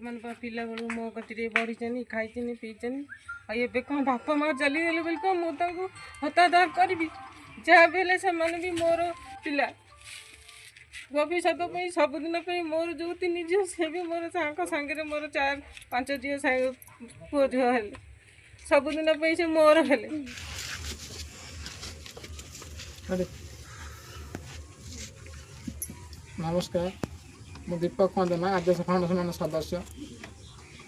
ସେମାନେ ପା ପିଲାବେଳୁ ମୋ କତିରେ ବଢ଼ିଛନ୍ତି, ଖାଇଛନ୍ତି, ପିଇଛନ୍ତି। ଆଉ ଏବେ କ'ଣ ବାପା ମା ଚାଲିଗଲେ ବୋଲି କ'ଣ ମୁଁ ତାଙ୍କୁ ହତାଦର କରିବି? ଯାହା ବି ହେଲେ ସେମାନେ ବି ମୋର ପିଲା। ଭବିଷ୍ୟତ ପାଇଁ, ସବୁଦିନ ପାଇଁ ମୋର ଯେଉଁ ତିନି ଝିଅ, ସେ ବି ମୋର, ତାଙ୍କ ସାଙ୍ଗରେ ମୋର ଚାରି ପାଞ୍ଚ ଝିଅ ସାଙ୍ଗ ପୁଅ ଝିଅ ହେଲେ, ସବୁଦିନ ପାଇଁ ସେ ମୋର ହେଲେ। ନମସ୍କାର, ମୁଁ ଦୀପକ କୁମାର ଜେନା, ଆଦ୍ୟାଶା ଫାଉଣ୍ଡେସନ ସଦସ୍ୟ।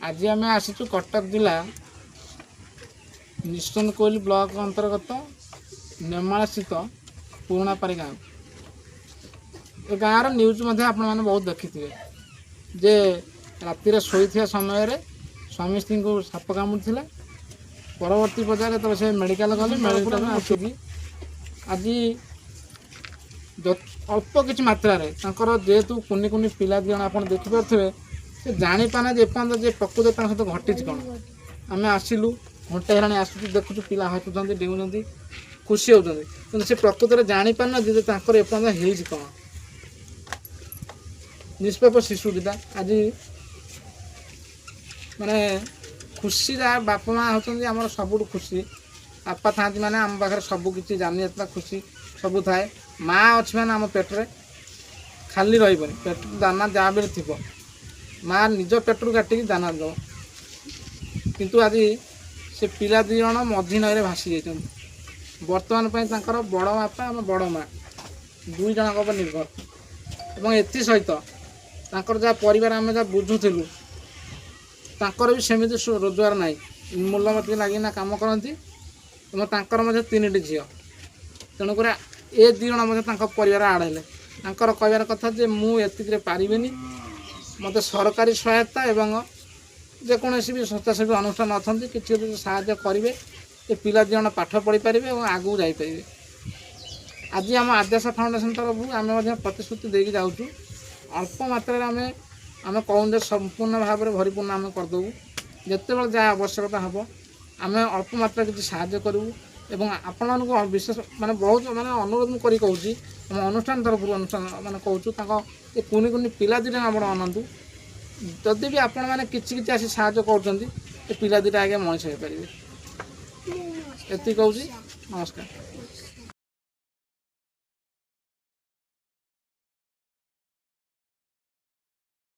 ଆଜି ଆମେ ଆସିଛୁ କଟକ ଜିଲ୍ଲା ନିଶ୍ଚନ୍ତକୋଇଲି ବ୍ଲକ ଅନ୍ତର୍ଗତ ନେମାଳସ୍ଥିତ ପୁରୁଣାପାରି ଗାଁ। ଏ ଗାଁର ନ୍ୟୁଜ୍ ମଧ୍ୟ ଆପଣମାନେ ବହୁତ ଦେଖିଥିବେ ଯେ ରାତିରେ ଶୋଇଥିବା ସମୟରେ ସ୍ୱାମୀ ସ୍ତ୍ରୀଙ୍କୁ ସାପ କାମୁଡ଼ିଥିଲା। ପରବର୍ତ୍ତୀ ପର୍ଯ୍ୟାୟରେ ଯେତେବେଳେ ସେ ମେଡ଼ିକାଲ ଗଲେ, ମେଡ଼ିକାଲ ଆସିକି ଆଜି ଅଳ୍ପ କିଛି ମାତ୍ରାରେ ତାଙ୍କର ଯେହେତୁ କୁନି କୁନି ପିଲା ଦୁଇ ଜଣ ଆପଣ ଦେଖିପାରୁଥିବେ, ସେ ଜାଣିପାରୁନାହାନ୍ତି ଏପର୍ଯ୍ୟନ୍ତ ଯେ ପ୍ରକୃତ ତାଙ୍କ ସହିତ ଘଟିଛି କ'ଣ। ଆମେ ଆସିଲୁ, ଘଣ୍ଟେ ହେଲାଣି ଆସୁଛୁ, ଦେଖୁଛୁ ପିଲା ହସୁଛନ୍ତି, ଡେଉଁଛନ୍ତି, ଖୁସି ହେଉଛନ୍ତି, କିନ୍ତୁ ସେ ପ୍ରକୃତରେ ଜାଣିପାରୁନାହାନ୍ତି ଯେ ତାଙ୍କର ଏପର୍ଯ୍ୟନ୍ତ ହେଇଛି କ'ଣ। ନିଷ୍ପାପ ଶିଶୁ ଦୁଇଟା ଆଜି ମାନେ ଖୁସି। ଯାହା ବାପା ମା ହେଉଛନ୍ତି ଆମର ସବୁଠୁ ଖୁସି। ବାପା ଥାଆନ୍ତି ମାନେ ଆମ ପାଖରେ ସବୁ କିଛି ଯାତ୍ରା ଖୁସି ସବୁ ଥାଏ। ମା ଅଛି ମାନେ ଆମ ପେଟରେ ଖାଲି ରହିବନି, ପେଟରୁ ଦାନା ଯାହା ବି ଥିବ ମା ନିଜ ପେଟରୁ କାଟିକି ଦାନା ଦେବ। କିନ୍ତୁ ଆଜି ସେ ପିଲା ଦୁଇ ଜଣ ମଝି ନଈରେ ଭାସି ଯାଇଛନ୍ତି। ବର୍ତ୍ତମାନ ପାଇଁ ତାଙ୍କର ବଡ଼ ବାପା ଆମ ବଡ଼ ମା ଦୁଇ ଜଣଙ୍କ ଉପରେ ନିର୍ଭର। ଏବଂ ଏଥିସହିତ ତାଙ୍କର ଯାହା ପରିବାର ଆମେ ଯାହା ବୁଝୁଥିଲୁ, ତାଙ୍କର ବି ସେମିତି ରୋଜଗାର ନାହିଁ, ମୂଲମତି ଲାଗିନା କାମ କରନ୍ତି। ଏବଂ ତାଙ୍କର ମଧ୍ୟ ତିନିଟି ଝିଅ, ତେଣୁକରି ଏ ଦୁଇ ଜଣ ମଧ୍ୟ ତାଙ୍କ ପରିବାର ଆଡ଼ ହେଲେ। ତାଙ୍କର କହିବାର କଥା ଯେ ମୁଁ ଏତିକିରେ ପାରିବିନି, ମୋତେ ସରକାରୀ ସହାୟତା ଏବଂ ଯେକୌଣସି ବି ସ୍ୱେଚ୍ଛାସେବୀ ଅନୁଷ୍ଠାନ ଅଛନ୍ତି, କିଛି ଯଦି ସାହାଯ୍ୟ କରିବେ, ଏ ପିଲା ଦୁଇ ଜଣ ପାଠ ପଢ଼ିପାରିବେ ଏବଂ ଆଗକୁ ଯାଇପାରିବେ। ଆଜି ଆମ ଆଦ୍ୟାଶା ଫାଉଣ୍ଡେସନ୍ ତରଫରୁ ଆମେ ମଧ୍ୟ ପ୍ରତିଶ୍ରୁତି ଦେଇକି ଯାଉଛୁ। ଅଳ୍ପ ମାତ୍ରାରେ ଆମେ କହୁନୁ ଯେ ସମ୍ପୂର୍ଣ୍ଣ ଭାବରେ ଭରିପୂର୍ଣ୍ଣ ଆମେ କରିଦେବୁ। ଯେତେବେଳେ ଯାହା ଆବଶ୍ୟକତା ହେବ, ଆମେ ଅଳ୍ପ ମାତ୍ରାରେ କିଛି ସାହାଯ୍ୟ କରିବୁ। ଏବଂ ଆପଣମାନଙ୍କୁ ବିଶେଷ ମାନେ ବହୁତ ମାନେ ଅନୁରୋଧ ମୁଁ କରି କହୁଛି, ଆମ ଅନୁଷ୍ଠାନ ତରଫରୁ ଅନୁଷ୍ଠାନ ମାନେ କହୁଛୁ, ତାଙ୍କ ଏ କୁନି କୁନି ପିଲା ଦୁଇଟା ଆପଣ ଅନାନ୍ତୁ। ଯଦି ବି ଆପଣମାନେ କିଛି କିଛି ଆସି ସାହାଯ୍ୟ କରୁଛନ୍ତି, ଏ ପିଲା ଦୁଇଟା ଆଜ୍ଞା ମଣିଷ ହେଇପାରିବେ। ଏତିକି କହୁଛି, ନମସ୍କାର।